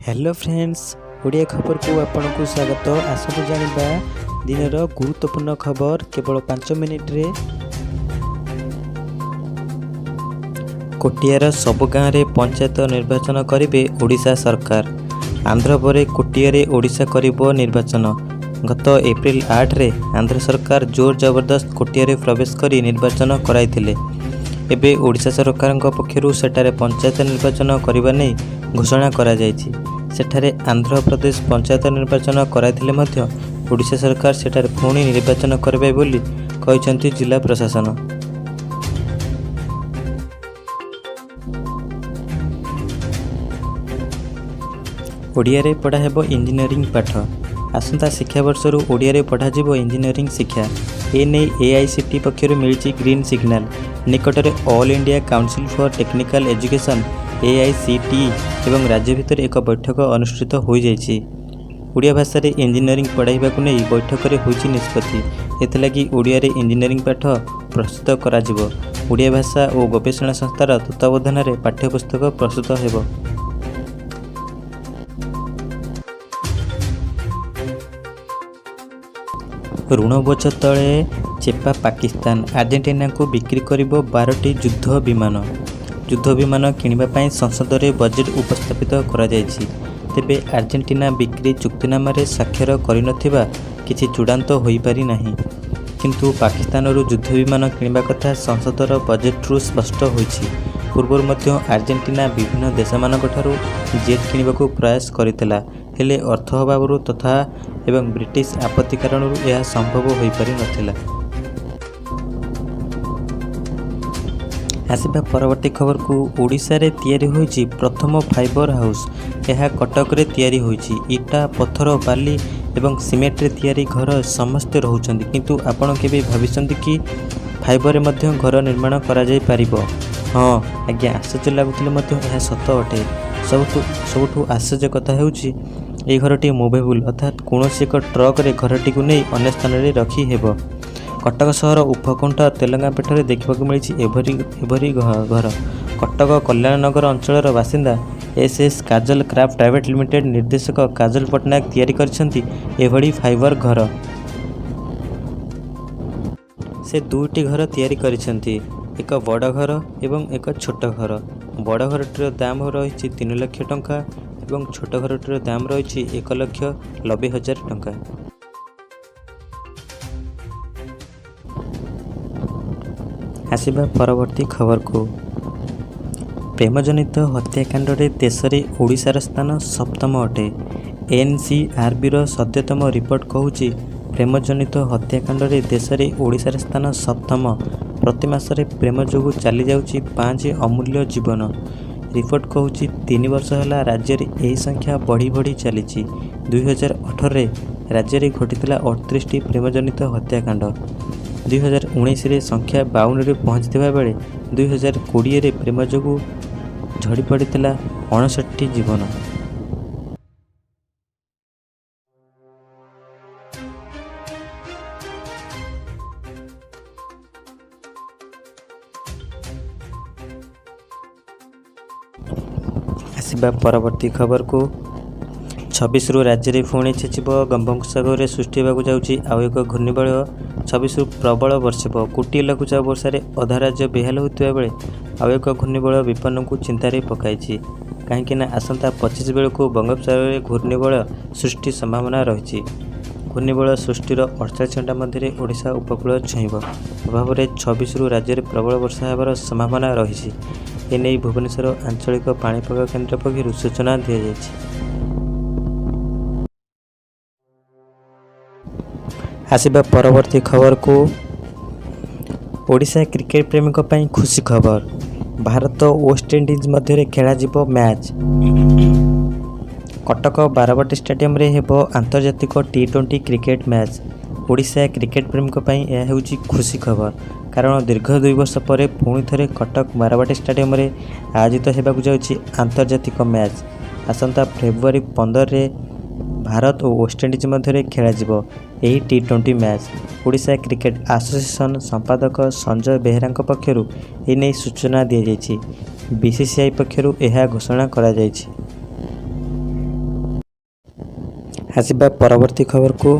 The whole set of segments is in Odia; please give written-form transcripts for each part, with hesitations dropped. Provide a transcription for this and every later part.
ହ୍ୟାଲୋ ଫ୍ରେଣ୍ଡସ୍, ଓଡ଼ିଆ ଖବରକୁ ଆପଣଙ୍କୁ ସ୍ୱାଗତ। ଆସନ୍ତୁ ଜାଣିବା ଦିନର ଗୁରୁତ୍ୱପୂର୍ଣ୍ଣ ଖବର କେବଳ 5 ମିନିଟରେ। କୋଟିଆର ସବୁ ଗାଁରେ ପଞ୍ଚାୟତ ନିର୍ବାଚନ କରିବେ ଓଡ଼ିଶା ସରକାର। ଆନ୍ଧ୍ର ପରେ କୋଟିଆରେ ଓଡ଼ିଶା କରିବ ନିର୍ବାଚନ। ଗତ ଏପ୍ରିଲ 8ରେ ଆନ୍ଧ୍ର ସରକାର ଜୋର ଜବରଦସ୍ତ କୋଟିଆରେ ପ୍ରବେଶ କରି ନିର୍ବାଚନ କରାଇଥିଲେ। ଏବେ ଓଡ଼ିଶା ସରକାରଙ୍କ ପକ୍ଷରୁ ସେଠାରେ ପଞ୍ଚାୟତ ନିର୍ବାଚନ କରିବା ନେଇ ଘୋଷଣା କରାଯାଇଛି। ସେଠାରେ ଆନ୍ଧ୍ରପ୍ରଦେଶ ପଞ୍ଚାୟତ ନିର୍ବାଚନ କରାଇଥିଲେ ମଧ୍ୟ ଓଡ଼ିଶା ସରକାର ସେଠାରେ ପୁଣି ନିର୍ବାଚନ କରିବେ ବୋଲି କହିଛନ୍ତି ଜିଲ୍ଲା ପ୍ରଶାସନ। ଓଡ଼ିଆରେ ପଢ଼ା ହେବ ଇଞ୍ଜିନିୟରିଂ ପାଠ। ଆସନ୍ତା ଶିକ୍ଷାବର୍ଷରୁ ଓଡ଼ିଆରେ ପଢ଼ାଯିବ ଇଞ୍ଜିନିୟରିଂ ଶିକ୍ଷା। ଏନେଇ ଏଆଇସିଟିଇ ପକ୍ଷରୁ ମିଳିଛି ଗ୍ରୀନ୍ ସିଗ୍ନାଲ। ନିକଟରେ All India Council for Technical Education, AICTE ଏବଂ ରାଜ୍ୟ ଭିତରେ ଏକ ବୈଠକ ଅନୁଷ୍ଠିତ ହୋଇଯାଇଛି। ଓଡ଼ିଆ ଭାଷାରେ ଇଞ୍ଜିନିୟରିଂ ପଢ଼ାଇବାକୁ ନେଇ ବୈଠକରେ ହୋଇଛି ନିଷ୍ପତ୍ତି। ଏଥିଲାଗି ଓଡ଼ିଆରେ ଇଞ୍ଜିନିୟରିଂ ପାଠ ପ୍ରସ୍ତୁତ କରାଯିବ। ଓଡ଼ିଆ ଭାଷା ଓ ଗବେଷଣା ସଂସ୍ଥାର ତତ୍ତ୍ୱାବଧାନରେ ପାଠ୍ୟପୁସ୍ତକ ପ୍ରସ୍ତୁତ ହେବ। ଋଣ ବୋଝ ତଳେ ଚେପା ପାକିସ୍ତାନ, ଆର୍ଜେଣ୍ଟିନାକୁ ବିକ୍ରି କରିବ 12ଟି ଯୁଦ୍ଧ ବିମାନ। ଯୁଦ୍ଧ ବିମାନ କିଣିବା ପାଇଁ ସଂସଦରେ ବଜେଟ୍ ଉପସ୍ଥାପିତ କରାଯାଇଛି। ତେବେ ଆର୍ଜେଣ୍ଟିନା ବିକ୍ରି ଚୁକ୍ତିନାମାରେ ସ୍ୱାକ୍ଷର କରିନଥିବା କିଛି ଚୂଡ଼ାନ୍ତ ହୋଇପାରିନାହିଁ। କିନ୍ତୁ ପାକିସ୍ତାନରୁ ଯୁଦ୍ଧ ବିମାନ କିଣିବା କଥା ସଂସଦର ବଜେଟ୍ରୁ ସ୍ପଷ୍ଟ ହୋଇଛି। ପୂର୍ବରୁ ମଧ୍ୟ ଆର୍ଜେଣ୍ଟିନା ବିଭିନ୍ନ ଦେଶମାନଙ୍କଠାରୁ ଜେଟ୍ କିଣିବାକୁ ପ୍ରୟାସ କରିଥିଲା। ହେଲେ ଅର୍ଥ ଅଭାବରୁ ତଥା ଏବଂ ବ୍ରିଟିଶ ଆପତ୍ତି କାରଣରୁ ଏହା ସମ୍ଭବ ହୋଇପାରିନଥିଲା। ଆସିବା ପରବର୍ତ୍ତୀ ଖବରକୁ। ଓଡ଼ିଶାରେ ତିଆରି ହୋଇଛି ପ୍ରଥମ ଫାଇବର ହାଉସ୍। ଏହା କଟକରେ ତିଆରି ହୋଇଛି। ଇଟା, ପଥର, ବାଲି ଏବଂ ସିମେଣ୍ଟରେ ତିଆରି ଘରେ ସମସ୍ତେ ରହୁଛନ୍ତି। କିନ୍ତୁ ଆପଣ କେବେ ଭାବିଛନ୍ତି କି ଫାଇବରରେ ମଧ୍ୟ ଘର ନିର୍ମାଣ କରାଯାଇପାରିବ? ହଁ ଆଜ୍ଞା, ଆଶ୍ଚର୍ଯ୍ୟ ଲାଗୁଥିଲେ ମଧ୍ୟ ଏହା ସତ ଅଟେ। ସବୁଠୁ ଆଶ୍ଚର୍ଯ୍ୟ କଥା ହେଉଛି, ଏହି ଘରଟି ମୁଭେବୁଲ୍, ଅର୍ଥାତ୍ କୌଣସି ଏକ ଟ୍ରକରେ ଘରଟିକୁ ନେଇ ଅନ୍ୟ ସ୍ଥାନରେ ରଖିହେବ। କଟକ ସହର ଉପକଣ୍ଠ ତେଲେଙ୍ଗାପେଠାରେ ଦେଖିବାକୁ ମିଳିଛି ଏଭରି ଘର। କଟକ କଲ୍ୟାଣନଗର ଅଞ୍ଚଳର ବାସିନ୍ଦା ଏସ୍ ଏସ୍ କାଜଲ କ୍ରାଫ୍ଟ ପ୍ରାଇଭେଟ୍ ଲିମିଟେଡ୍ ନିର୍ଦ୍ଦେଶକ କାଜଲ ପଟ୍ଟନାୟକ ତିଆରି କରିଛନ୍ତି ଏଭଳି ଫାଇବର ଘର। ସେ ଦୁଇଟି ଘର ତିଆରି କରିଛନ୍ତି, ଏକ ବଡ଼ ଘର ଏବଂ ଏକ ଛୋଟ ଘର। ବଡ଼ ଘରଟିର ଦାମ ରହିଛି 3 ଲକ୍ଷ ଟଙ୍କା ଏବଂ ଛୋଟ ଘରଟିର ଦାମ ରହିଛି 1,90,000 ଟଙ୍କା। ଆସିବା ପରବର୍ତ୍ତୀ ଖବରକୁ। ପ୍ରେମଜନିତ ହତ୍ୟାକାଣ୍ଡରେ ଦେଶରେ ଓଡ଼ିଶାର ସ୍ଥାନ ସପ୍ତମ ଅଟେ। ଏନସିଆରବିର ସଦ୍ୟତମ ରିପୋର୍ଟ କହୁଛି, ପ୍ରେମଜନିତ ହତ୍ୟାକାଣ୍ଡରେ ଦେଶରେ ଓଡ଼ିଶାର ସ୍ଥାନ ସପ୍ତମ। ପ୍ରତି ମାସରେ ପ୍ରେମ ଯୋଗୁଁ ଚାଲିଯାଉଛି ପାଞ୍ଚ ଅମୂଲ୍ୟ ଜୀବନ। ରିପୋର୍ଟ କହୁଛି, 3 ବର୍ଷ ହେଲା ରାଜ୍ୟରେ ଏହି ସଂଖ୍ୟା ବଢ଼ି ବଢ଼ି ଚାଲିଛି। 2018ରେ ରାଜ୍ୟରେ ଘଟିଥିଲା 38ଟି ପ୍ରେମଜନିତ ହତ୍ୟାକାଣ୍ଡ। 2019ରେ ସଂଖ୍ୟା 52ରେ ପହଞ୍ଚିଥିବା ବେଳେ 2020ରେ ପ୍ରେମ ଯୋଗୁଁ ଝରିପଡ଼ିଥିଲା 59ଟି ଜୀବନ। ଆସିବା ପରବର୍ତ୍ତୀ ଖବରକୁ। 26ରୁ ରାଜ୍ୟରେ ପୁଣି ଛେଚିବ। ବଙ୍ଗୋପସାଗରରେ ସୃଷ୍ଟି ହେବାକୁ ଯାଉଛି ଆଉ ଏକ ଘୂର୍ଣ୍ଣିବଳୟ। 26ରୁ ପ୍ରବଳ ବର୍ଷିବ। ଗୋଟିଏ ଲଘୁଚାପ ବର୍ଷାରେ ଅଧା ରାଜ୍ୟ ବେହାଲ ହୋଇଥିବା ବେଳେ ଆଉ ଏକ ଘୂର୍ଣ୍ଣିବଳୟ ବିପନ୍ନଙ୍କୁ ଚିନ୍ତାରେ ପକାଇଛି। କାହିଁକିନା ଆସନ୍ତା 25 ବେଳକୁ ବଙ୍ଗୋପସାଗରରେ ଘୂର୍ଣ୍ଣିବଳୟ ସୃଷ୍ଟି ସମ୍ଭାବନା ରହିଛି। ଘୂର୍ଣ୍ଣିବଳୟ ସୃଷ୍ଟିର 48 ଘଣ୍ଟା ମଧ୍ୟରେ ଓଡ଼ିଶା ଉପକୂଳ ଛୁଇଁବ। ପ୍ରଭାବରେ 26ରୁ ରାଜ୍ୟରେ ପ୍ରବଳ ବର୍ଷା ହେବାର ସମ୍ଭାବନା ରହିଛି। ଏନେଇ ଭୁବନେଶ୍ୱର ଆଞ୍ଚଳିକ ପାଣିପାଗ କେନ୍ଦ୍ର ପକ୍ଷରୁ ସୂଚନା ଦିଆଯାଇଛି। ଆସିବା ପରବର୍ତ୍ତୀ ଖବରକୁ। ଓଡ଼ିଶା କ୍ରିକେଟ ପ୍ରେମୀଙ୍କ ପାଇଁ ଖୁସି ଖବର। ଭାରତ ୱେଷ୍ଟଇଣ୍ଡିଜ୍ ମଧ୍ୟରେ ଖେଳାଯିବ ମ୍ୟାଚ୍। କଟକ ବାରବାଟୀ ଷ୍ଟାଡିୟମରେ ହେବ ଆନ୍ତର୍ଜାତିକ ଟି-20 କ୍ରିକେଟ ମ୍ୟାଚ୍। ଓଡ଼ିଶା କ୍ରିକେଟ ପ୍ରେମୀଙ୍କ ପାଇଁ ଏହା ହେଉଛି ଖୁସି ଖବର। କାରଣ ଦୀର୍ଘ 2 ବର୍ଷ ପରେ ପୁଣି ଥରେ କଟକ ବାରବାଟୀ ଷ୍ଟାଡିୟମରେ ଆୟୋଜିତ ହେବାକୁ ଯାଉଛି ଆନ୍ତର୍ଜାତିକ ମ୍ୟାଚ୍। ଆସନ୍ତା ଫେବୃଆରୀ 15ରେ ଭାରତ ଓ ୱେଷ୍ଟଇଣ୍ଡିଜ୍ ମଧ୍ୟରେ ଖେଳାଯିବ ଏହି ଟି-20 ମ୍ୟାଚ୍। ଓଡ଼ିଶା କ୍ରିକେଟ ଆସୋସିଏସନ ସମ୍ପାଦକ ସଞ୍ଜୟ ବେହେରାଙ୍କ ପକ୍ଷରୁ ଏନେଇ ସୂଚନା ଦିଆଯାଇଛି। ବିସିସିଆଇ ପକ୍ଷରୁ ଏହା ଘୋଷଣା କରାଯାଇଛି। ଆସିବା ପରବର୍ତ୍ତୀ ଖବରକୁ।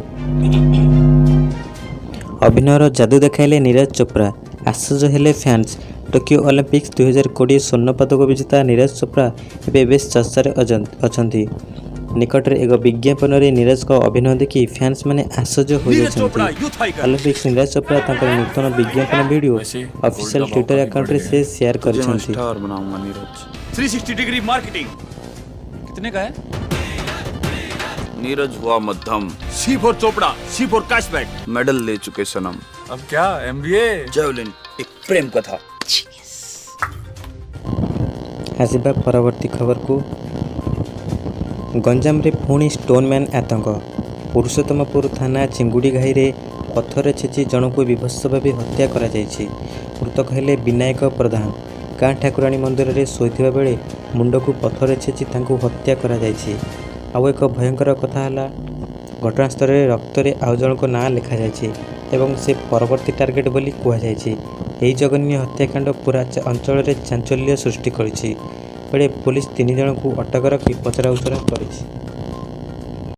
ଅଭିନୟର ଯାଦୁ ଦେଖାଇଲେ ନୀରଜ ଚୋପ୍ରା, ଆଶ୍ଚର୍ଯ୍ୟ ହେଲେ ଫ୍ୟାନ୍ସ। ଟୋକିଓ ଅଲିମ୍ପିକ୍ସ 2020 ସ୍ୱର୍ଣ୍ଣ ପଦକ ବିଜେତା ନୀରଜ ଚୋପ୍ରା ଏବେ ବେଶ୍ ଚର୍ଚ୍ଚାରେ ଅଛନ୍ତି। ନିକଟରେ ଏକ ବିଜ୍ଞାପନରେ ନୀରଜଙ୍କ ଅଭିନୟ ଦେଖି ଫ୍ୟାନ୍ସମାନେ ଆଶ୍ଚର୍ଯ୍ୟ ହୋଇଯାଇଛନ୍ତି। ଅଲିମ୍ପିକ୍ସ ନୀରଜ ଚୋପ୍ରା ତାଙ୍କର ନୂତନ ବିଜ୍ଞାପନ ଭିଡ଼ିଓ ଅଫିସିଆଲ ଟ୍ୱିଟର ଆକାଉଣ୍ଟରେ ସେ ସେୟାର तुझे मैं କରିଛନ୍ତି। स्टार बनाऊंगा नीरज। 360 डिग्री मार्केटिंग कितने का है? नीरज हुआ मध्यम। C for Chopra, C for cashback. Medal ले चुके सनम। अब क्या एमबीए? जेवलिन, एक प्रेम कथा। ଆସିବା ପରବର୍ତ୍ତୀ ଖବରକୁ। ଗଞ୍ଜାମରେ ପୁଣି ଷ୍ଟୋନମ୍ୟାନ୍ ଆତଙ୍କ। ପୁରୁଷୋତ୍ତମପୁର ଥାନା ଚିଙ୍ଗୁଡ଼ିଘାଇରେ ପଥର ଛେଚି ଜଣଙ୍କୁ ବୀଭତ୍ସ ଭାବେ ହତ୍ୟା କରାଯାଇଛି। ମୃତକ ହେଲେ ବିନାୟକ ପ୍ରଧାନ। ଗାଁ ଠାକୁରାଣୀ ମନ୍ଦିରରେ ଶୋଇଥିବା ବେଳେ ମୁଣ୍ଡକୁ ପଥର ଛେଚି ତାଙ୍କୁ ହତ୍ୟା କରାଯାଇଛି। ଆଉ ଏକ ଭୟଙ୍କର କଥା ହେଲା, ଘଟଣାସ୍ଥଳରେ ରକ୍ତରେ ଆଉ ଜଣଙ୍କ ନାଁ ଲେଖାଯାଇଛି ଏବଂ ସେ ପରବର୍ତ୍ତୀ ଟାର୍ଗେଟ୍ ବୋଲି କୁହାଯାଇଛି। ଏହି ଜଘନ୍ୟ ହତ୍ୟାକାଣ୍ଡ ପୂରା ଅଞ୍ଚଳରେ ଚାଞ୍ଚଲ୍ୟ ସୃଷ୍ଟି କରିଛି ବେଳେ ପୋଲିସ 3 ଜଣଙ୍କୁ ଅଟକ ରଖି ପଚରାଉଚରା କରିଛି।